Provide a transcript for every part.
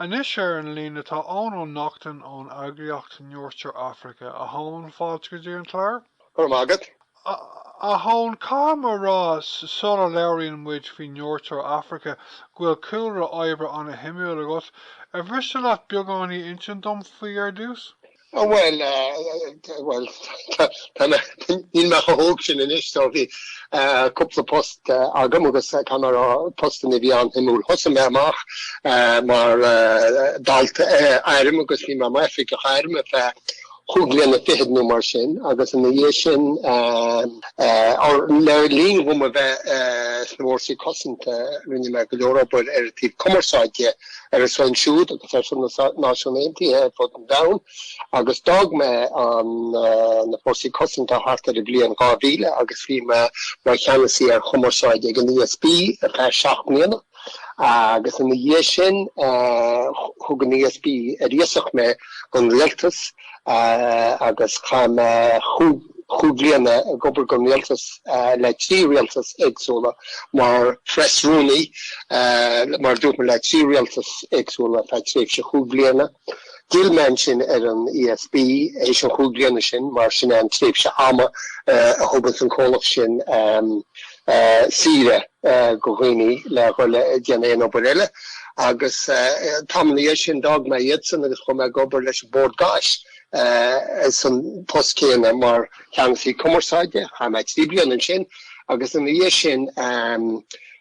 Anois ar an líne tá Eoin Ó Neachtain ón eagraíocht Nurture Africa. A Eoin, fáilte go dtí an clár. Go raibh maith agat. A Eoin, caithfidh mé a rá sula labhraíonn muid faoi Nurture Africa go bhfuil cúlra oibre ana-shuimiúil agat. Ar mhiste leat beagáinín a insint dom faoi ar dtús? Bhuel, bhuel, tá mé, níl mé chomh hóg sin anois, so bhí cúpla post agam agus caithfidh mé a rá, postanna a bhí an-shuimiúil. Thosaigh mé amach mar dalta airm agus bhí mé mar oifigeach airm ar feadh chúig bliana fichead nó mar sin agus ina dhiaidh sin, le linn dhom a bheith sna Fórsaí Cosanta, rinne mé go leor obair ar an taobh cumarsáide ar a son siúd agus ar son na Náisiún Aontaithe ar fud an domhain agus d'fhág mé an na Fórsaí Cosanta thart ar an bhliain 2000 agus bhí mé mar cheannasaí ar chumarsáid ag an ESB ar feadh 7 mbliana agus ina dhiaidh sin thug an ESB ar iasacht mé don rialtas agus chaith mé chúig chúig bliana ag obair don rialtas le 3 rialtas éagsúla mar phreas-rúnaí, mar a dúirt mé, le 3 rialtas éagsúla ar feadh tréimhse chúig bliana. D'fhill mé ansin ar an ESB théis an chúig bliana sin mar sin é an tréimhse ama a thuganns an comhlacht sin saoire go dhaoine le dhul ag déanamh aon obair eile. Agus tamall ina dhiaidh sin d'fhág mé iadsan agus chuaigh mé ag obair leis an Bord Gáis san post céanna mar cheannasaí cumarsáide. Chaith mé 3 bliana ansin agus ina dhiaidh sin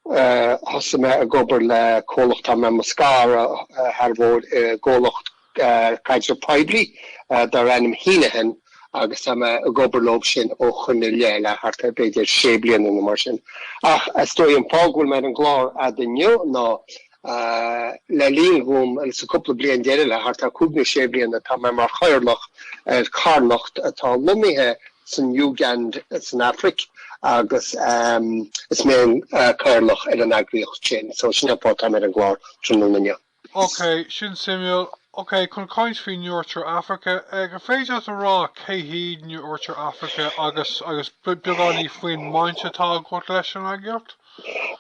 thosaigh mé ag obair le comhlacht, tá mé i mo scaradh thar mhór i gcomhlacht caidreamh poiblí darb ainm Heneghan agus tá mé ag obair leo sin ó shoin i leith le thart ar b'fhéidir sé bliana nó mar sin. Ach is dóigh an fáth go bhfuil mé ar an gclár a'd inniu ná Le linn dhom, sa cúpla bliain deiridh, le thart ar chúig nó sé bliana, tá mé mar chathaoirleach ar charthanacht atá lonnaithe san Uganda san Afraic agus is mé an cathaoirleach ar an eagraíocht sin. So sin an fáth atá mé ar an gclár tráthnóna inniu. Ok, sin suimiúil. Ok, chun caint faoi Nurture Africa, an féidir leat a rá cé hiad Nurture Africa agus agus beagáinín faoin mbaint atá agat leis an eagraíocht?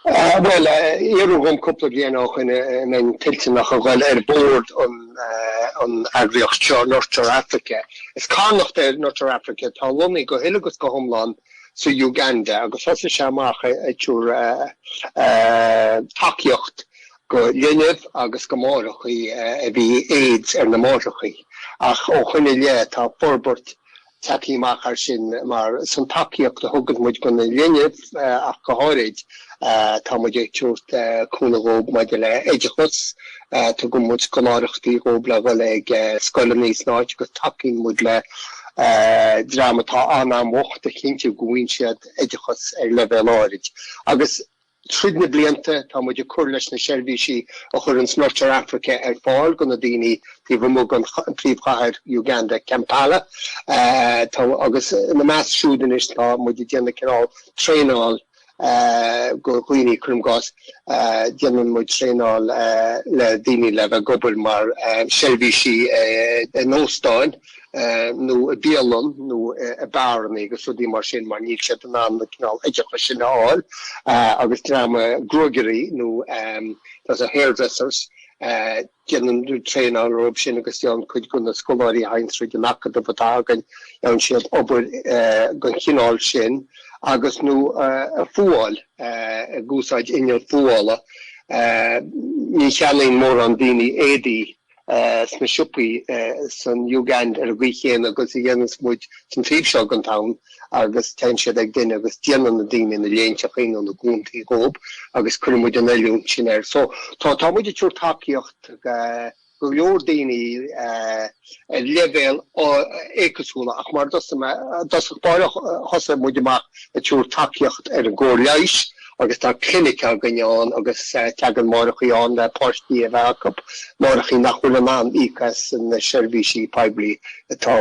Bhuel, iarradh dhom cúpla bliain ó shoin an mbeinn toilteanach a dhul ar bhord an eagraíocht seo, Nurture Africa. Is carthanacht é Nurture Africa atá lonnaithe go huile agus go hiomlán sa Uganda agus thosaigh sé amach ag tabhairt tacaíocht go linbh agus go máithreachaí a bhí AIDS ar na máithreachaí. Ach ó shoin i leith tá forbairt tagtha amach as sin mar san tacaíocht a thugann muid go na linbh ach go háirid tá muid ag tabhairt cúnamh dhóibh maidir le oideachas, tugann muid scoláireachtaí dhóibh le dhul ag scoileanna san áit agus tacaíonn muid le dream atá an-an-bhocht a chinntiú go bhfaigheann siad oideachas ar leibhéal áirid agus Tríd na blianta, tá muid ag cur leis na seirbhísí a chuireanns Nurture Africa ar fáil go na daoine taobh amuigh den phríomhchathair Uganda, Kampala. Tá, agus ina measc siúd anois tá muid ag déanamh cineál traenáil go dhaoine, cuirim i gcás, déanann muid traenáil le daoine le bheith ag obair mar seirbhísí in óstáin. nó i bialann nó i beáranna agus rudaí mar sin mar níl siad in ann na cineál oideachais sin a fháil agus dream gruagairí nó there's a hairdressers déanann traenáil orthu sin agus déanann cuid de na scoláirí a thagann tríd an acadamh atá againn déanann siad obair den chineál sin agus nó fuáil ag úsáid inneall fuála ní cheannaíonn mórán daoine éadaí sna siopaí san Uganda ar an gcaoi chéanna agus a dhéananns muid san taobh seo den domhan agus téann siad ag duine agus déanann na daoine na léinteachaí nó na gúntaí dhób agus cuireann muid an oiliúint sin air. So tá tá muid ag tabhairt tacaíocht go leor daoine ar leibhéal éagsúla ach mar dtosach báire thosaigh muid amach ag tabhairt tacaíocht ar an gcóir leighis agus tá clinic againn ann agus tagann máithreachaí ann le páistí a bheith acu, máithreachaí nach bhfuil in ann íoc as na seirbhísí poiblí atá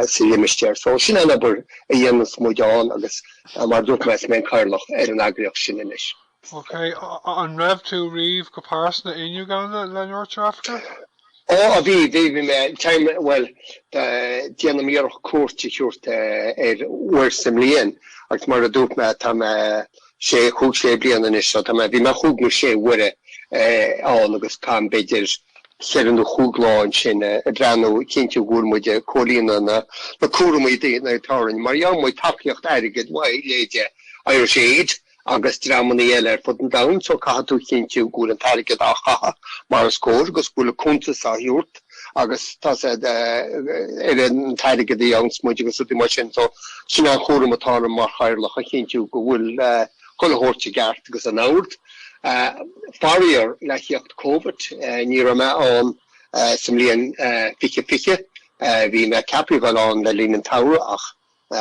sa limistéar. So sin an obair a dhéananns muid ann agus mar a dúirt mé is mé an cathaoirleach ar an eagraíocht sin anois. Ok, an raibh tú riamh go pearsanta in Uganda le Nurture Africa? Ó, bhí, bhí, bhí mé, téim, bhuel, déanaim iarracht cuairt a thabhairt air uair sa mbliain agus mar a dúirt mé, tá mé sé, chúig, sé bliana anois so tá mé, bhí mé chúig nó sé huaire ann agus caithim b'fhéidir. cheithre nó chúig lá ansin ag breathnú, cinntiú go bhfuil muid ag comhlíonadh na na cúramaí atá orainn mar gheobhann muid tacaíocht airgid uaidh leithéide Irish Aid agus dreamanna eile ar fud an domhain so caithfidh tú chinntiú go bhfuil an t-airgead á chaitheamh mar is cóir agus go bhfuil cuntas á thabhairt agus tá sé ar an t-airgead a gheobhanns muid agus rudaí mar sin so sin an chúram atá orm mar chathaoirleach a chinntiú go bhfuil chuile shórt i gceart agus in ord. Faraor, le theacht Covid, ní raibh mé ann sa mbliain 2020. Bhí mé ceaptha a dhul ann le linn an tsamhraidh ach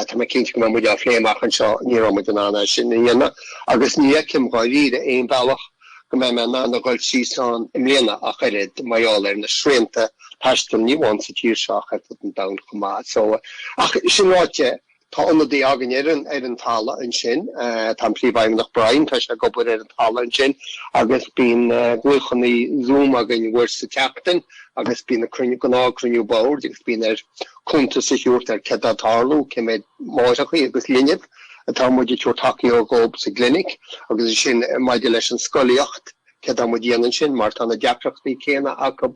tá mé cinnte go mbeidh muid á phlé amach anseo, ní raibh muid in ann é sin a dhéanamh agus ní fheicim dháiríre aon bhealach go mbeidh mé in ann a dhul síos ann i mbliana ach oiread mar gheall ar na srianta taistil, ní amháin sa tír seo ach ar fud an domhain chomh maith. So, ach sin ráite, Tá ionadaí againn ar an ar an talamh ansin. Tá an Príomhfheidhmeannach Brian, tá sé ag obair ar an talamh ansin agus bíonn glaochanna Zoom againn uair sa tseachtain agus bíonn na cruinniú, gnáthchruinniú boird agus bíonn air cuntas a thabhairt ar céard atá ag tarlú, cé mhéad máithreachaí agus linbh atá muid ag tabhairt tacaíocht dhóibh sa gclinic agus ansin maidir leis an scolaíocht, céard tá muid a dhéanamh ansin mar tá na deacrachtaí céanna acu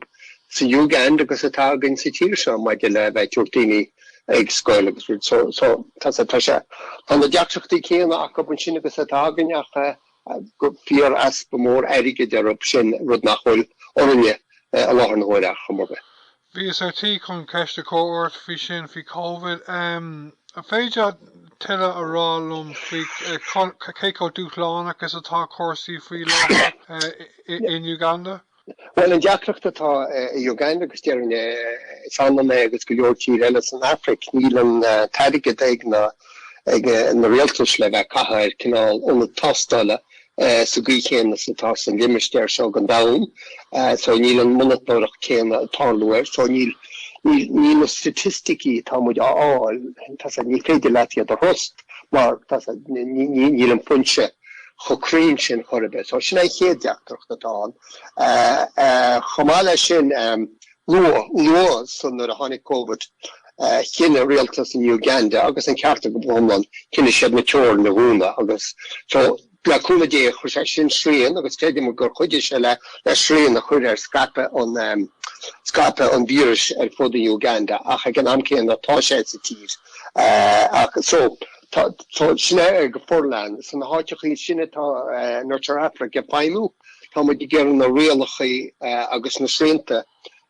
sa Uganda agus atá againn sa tír seo maidir le bheith ag tabhairt daoine ag scoil agus rud so so tá sé tá sé tá na deacrachtaí céanna acu ansin agus atá againn ach go fíor easpa mór airgid orthu sin rud nach bhfuil orainne i láthair na huaire ach chuma ar bith. Bhíos ar tí chun ceist a chur ort faoi sin, faoi Covid. An féidir leat tuilleadh a rá liom faoi cé chomh dúshlánach is atá cúrsaí faoi láthair in Uganda? Bhuel, an deacracht atá i Uganda agus déarfainn is ionann é agus go leor tír eile san Afraic, níl an t-airgead ag na ag na rialtais le bheith ag caitheamh ar cineál ionad tástála sa gcaoi chéanna is atá san limistéar seo den domhan. So níl an monatóireacht céanna ag tarlú air. So níl níl níl na staitisticí atá muid á fháil, tá sé, ní féidir leat iad a thrust mar tá sé, ní ní níl an foinse chomh cruinn sin chor ar bith. So sin an chéad deacracht atá ann. Chomh maith leis sin, luath, luath san nuair a tháinig Covid, chinn rialtas in Uganda, agus an ceart acu go hiomlán, chinn siad na teorainn a dhúnadh agus so le cúnamh Dé chuir sé sin srian agus creidim gur chuidigh sé le le srian a chur ar scaipeadh an scaipeadh an víris ar fud an Uganda ach ag an am céanna tá sé sa tír ach so tá so sin é go forleathan sna háiteachaí sin atá Nurture Africa ag feidhmiú tá muid ag iarraidh na rialacha agus na srianta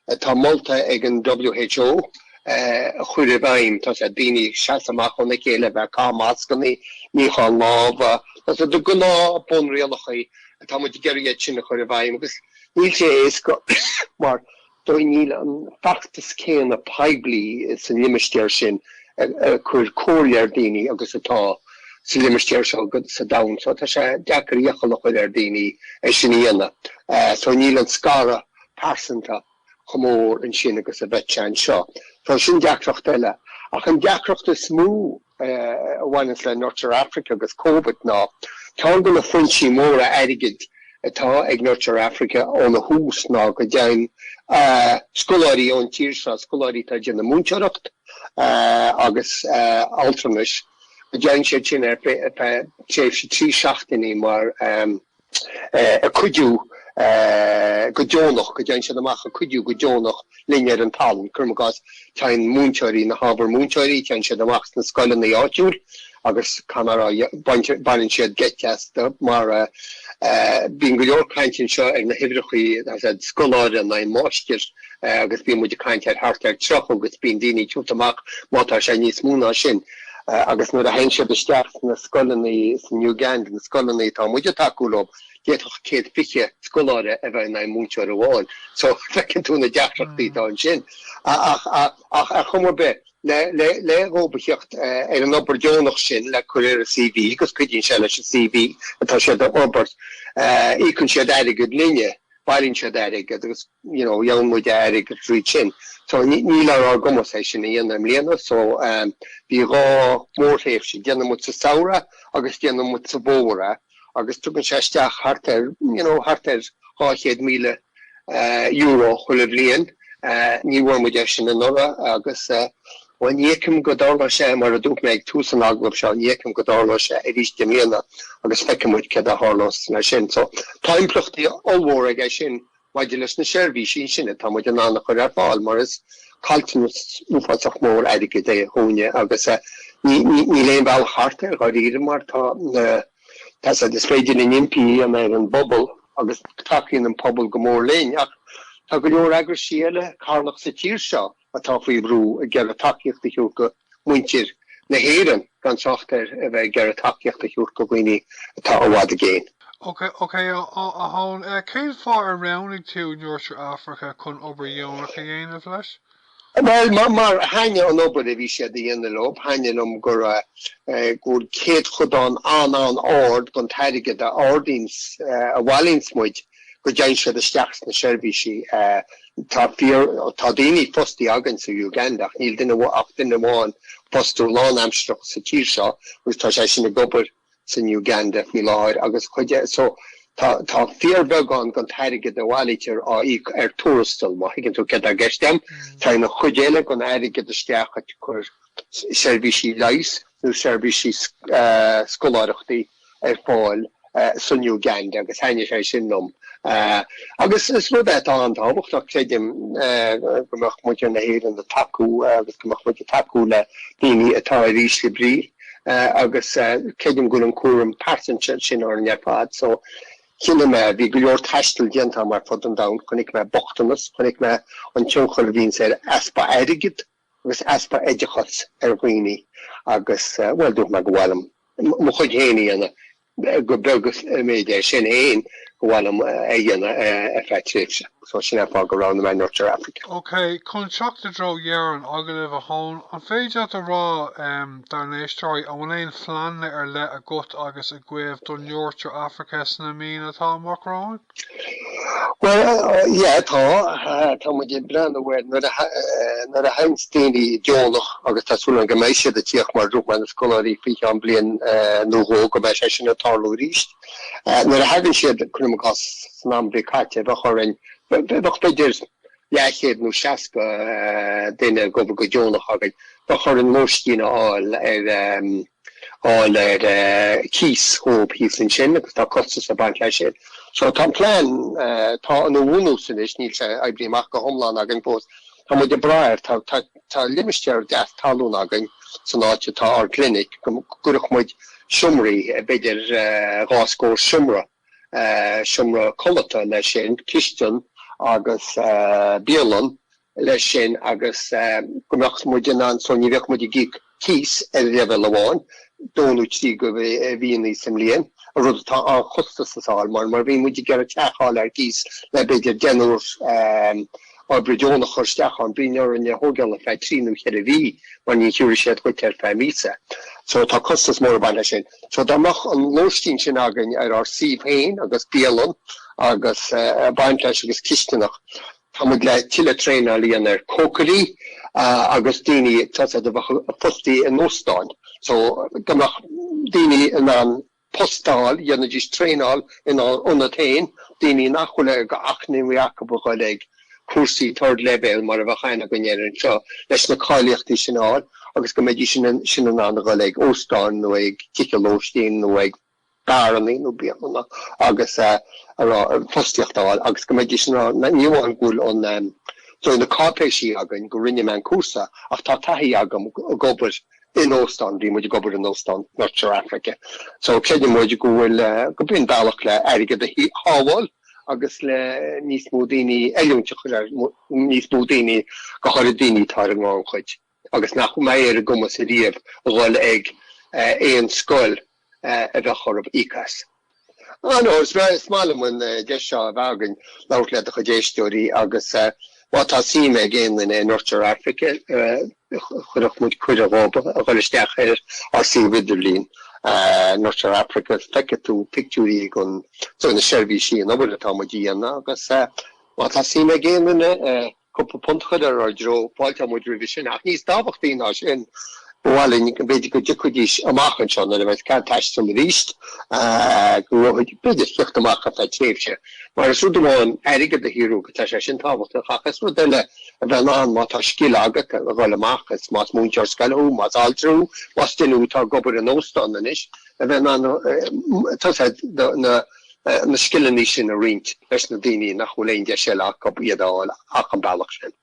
atá molta ag an WHO a chur i bhfeidhm. Tá sé daoine ag seasamh amach óna chéile, bheith ag caitheamh mascanna, níochán lámha, tá sé de ghnáth bunrialacha atá muid ag iarraidh iad sin a chur i bhfeidhm agus níl sé éasca mar níl an feachtas céanna poiblí san limistéar sin ag cur comhairle ar daoine agus atá sa limistéar seo sa domhan so tá sé deacair iachall a chur ar daoine é sin a dhéanamh so níl an scaradh pearsanta chomh mór ansin agus a bheadh sé anseo. So sin deacracht eile. Ach an deacracht is mó a bhaineanns le Nurture Africa agus Covid ná ceann de na foinsí móra airgid atá ag Nurture Africa óna thús ná go dtéann scoláirí ón tír seo, scoláirí atá ag déanamh múinteoireacht agus altranais, go dtéann siad sin ar feadh tréimhse 3 seachtainí mar ag cuidiú go deonach, go dtéann siad amach ag cuidiú go deonach linn ar an talamh. Cuirim i gcás, téann múinteoirí, na hábhair múinteoirí, téann siad amach sna scoileanna áitiúil agus caithfidh mé a rá, baineann siad geit astu mar bíonn go leor caint anseo ar na huimhreachaí, scoláire in aghaidh máistir agus bíonn muid ag caint ar thart ar 30 agus bíonn daoine ag tabhairt amach má tá sé níos mó ná sin. Agus nuair a théann siad isteach sna scoileanna san Uganda, na scoileanna atá muid ag tacú leo, d'fhéadfadh 120 scoláire a bheith in aghaidh múinteoir amháin. So feiceann tú na deacrachtaí atá ansin. Ach ar chuma ar bith, le dhóibh a theacht ar an obair deonach sin le cur ar a CV, agus cuidíonn sé leis an CV atá siad a fhorbairt, íocann siad airgead linne, bailíonn siad airgead agus you know gheobhann muid airgead tríd sin. So níl ar ár gcumas é sin a dhéanamh i mbliana so bhí dhá mhórthréimhse, déanann muid sa samhradh agus déanann muid sa bhfómhar é agus tugann sé isteach thart ar you know thart ar €200,000 chuile bhliain. Ní bhfuair muid é sin anuraidh agus bhuel ní fheicim go dtarlóidh sé mar a dúirt mé ag tús an agallaimh seo, ní fheicim go dtarlóidh sé arís i mbliana agus feicfidh muid céard a tharlós leis sin. So tá impleachtaí ollmhóra aige sin. maidir leis na seirbhísí sin atá muid in ann a chur ar fáil mar is caillteanas uafásach mór airgid é dhúinne agus níl aon bhealach thart air dháiríre mar tá na tá said is féidir linn impí a dhéanamh ar an bpobal agus tacaíonn an pobal go mór linn ach tá go leor eagraisí eile carthanach sa tír seo atá faoi bhrú ag iarraidh tacaíocht a thabhairt go muintir na hÉireann, gan trácht ar a bheith ag iarraidh tacaíocht a thabhairt go dhaoine atá i bhfad i gcéin. Ok, ok, a Eoin, cén fáth ar roghnaigh tú Nurture Africa chun obair dheonach a dhéanamh leis? Bhuel, mar thaitnigh an obair a bhí siad a dhéanamh leo, thaitnigh liom go raibh, go bhfuil céadchodán an-an-ard den t-airgead a ardaíonns, a bhailíonns muid go dtéann siad isteach sna seirbhísí. Tá fíor, tá daoine fostaí againn sa Uganda ach níl duine, ach duine amháin fostú lánaimsearach sa tír seo agus tá sé sin ag obair san Uganda faoi láthair agus chuid, so tá, tá fíorbheagán den t-airgead a bhailítear á íoc ar tuarastal, má thuigeann tú céard atá i gceist agam. Téann an chuid eile den airgead isteach ag cur seirbhísí leighis nó seirbhísí scoláireachtaí ar fáil san Uganda agus thaitnigh sé sin liom. Agus is rud é atá an-tábhachtach, creidim, go mbeadh muintir na hÉireann ag tacú agus go mbeadh muid ag tacú le daoine atá ar ísle brí agus creidim go bhfuil an cúram pearsanta sin orainn ar fad. So, chinn mé, bhí go leor taistil déanta agam ar fud an domhain, chonaic mé bochtanas, chonaic mé an tionchar a bhíonns ar easpa airgid, agus easpa oideachais ar dhaoine agus, bhuel, dúirt mé go mba mhaith liom mo chuid féin a dhéanamh, gur beag an méid é sin féin, go mba mhaith liom a dhéanamh ar feadh tréimhse. So sin é an fáth gur roghnaigh mé Nurture Africa. Ok, chun teacht i dtreo dheireadh an agallaimh, a Eoin, an féidir leat a rá dár n-éisteoirí an bhfuil aon phleananna ar leith agat agus agaibh do Nurture Africa sna míonna atá amach romhainn? Bhuel, yeah, tá. Tá muid ag breathnú ar nuair a nuair a thaganns daoine deonach agus tá súil agam go mbeidh siad ag tíocht mar dúirt mé na scoláirí faoi cheann bliain nó dhó go mbeidh sé sin ag tarlú arís. Nuair a thagann siad, cuirim i gcás san am a bhí caite, bheadh orainn, bheadh b'fhéidir leathchéad nó 60 duine ag obair go deonach againn, bheadh orainn lóistín a fháil ar fháil ar cíos dhóibh thíos ansin agus tá costas ag baint leis sin. So tá an plean, tá ina bhunús anois, níl sé oibrithe amach go hiomlán againn fós, tá muid ag brath air, tá, tá, tá limistéar deas talún againn san áit atá ár gclinic go gcuirfeadh muid seomraí, b'fhéidir dhá scór seomra, seomra codlata leis sin, cistin agus bialann leis sin agus go mbeadh muid in ann, so ní bheadh muid ag íoc cíos ar leibhéal amháin, dó nó trí go mhíonnaí sa mbliain, rud atá an-chostasach a fháil mar mar bhí muid ag iarraidh teach a fháil ar cíos le b'fhéidir deichniúr oibrithe deonach a chur isteach ann, bíonn orainn é a thógáil ar feadh trí nó cheithre mhí mar ní thiúrfaidh siad dhuit ar feadh míosa. So tá costas mór ag baint leis sin. So dá mbeadh an lóistín sin againn ar ár suíomh féin agus bialann agus ag baint leis agus cisteanach, Tá muid le tuilleadh traenáil a dhéanamh ar cócairí agus daoine tá a bheadh fostaí in óstáin so go mbeadh daoine in ann post a fháil, dhéanfaidís traenáil inár ionad féin, daoine nach bhfuil acmhainní acu a dhul ag cúrsaí third leibhéal mar a bheadh aithne againn air anseo leis na cáilíochtaí sin a fháil agus go mbeidís sin in ann a dhul ag óstáin nó ag tithe lóistín nó ag beáranna nó bialanna agus a rá fostaíocht a fháil agus go mbeidís in ann, ní amháin go bhfuil an so na cáipéisí againn go rinne mé an cúrsa ach tá taithí agam ag obair in óstán, bhí muid ag obair in óstán Nurture Africa. So creideann muid go bhfuil, go b'in bealach le airgead a shábháil agus le níos mó daoine oiliúint a chur ar níos mó daoine, go háirid daoine atá ar an ngannchuid. agus nach mbeidh ar a gcumas ariamh a dhul ag aon scoil a bheadh orthu íoc as. Ah no, is maith liom an deis seo a bheith againn labhairt le do chuid éisteoirí agus má tá suim ag aon duine i Nurture Africa, chuirfeadh muid cuireadh dhóibh a dhul isteach ar ár suíomh idirlín, Nurture Africa, feicfidh tú pictiúirí den na seirbhísí an obair atá muid a dhéanamh agus má tá suim ag aon duine, cúpla punt a chur ar ár dtreo, fáilteoidh muid roimhe sin. Ach níos tábhachtaí ná sin, ba mhaith linn go mb'fhéidir go dtiocfaidís amach anseo nuair a bheas cead taistil arís, go raibh, b'fhéidir, theacht amach ar feadh tréimhse. Mar is rud amháin airgead a shaothrú, agus tá sé sin tábhachtach, ach is rud eile a bheith in ann, má tá scil agat, a dhul amach, is más múinteoir scoile thú, más altra thú, más duine thú atá ag obair in óstán anois, a bheith in ann, tá a fhios agat, na. na scileanna sin a roinnt leis na daoine nach bhfuil aon deis eile acu iad a fháil ach an bealach sin.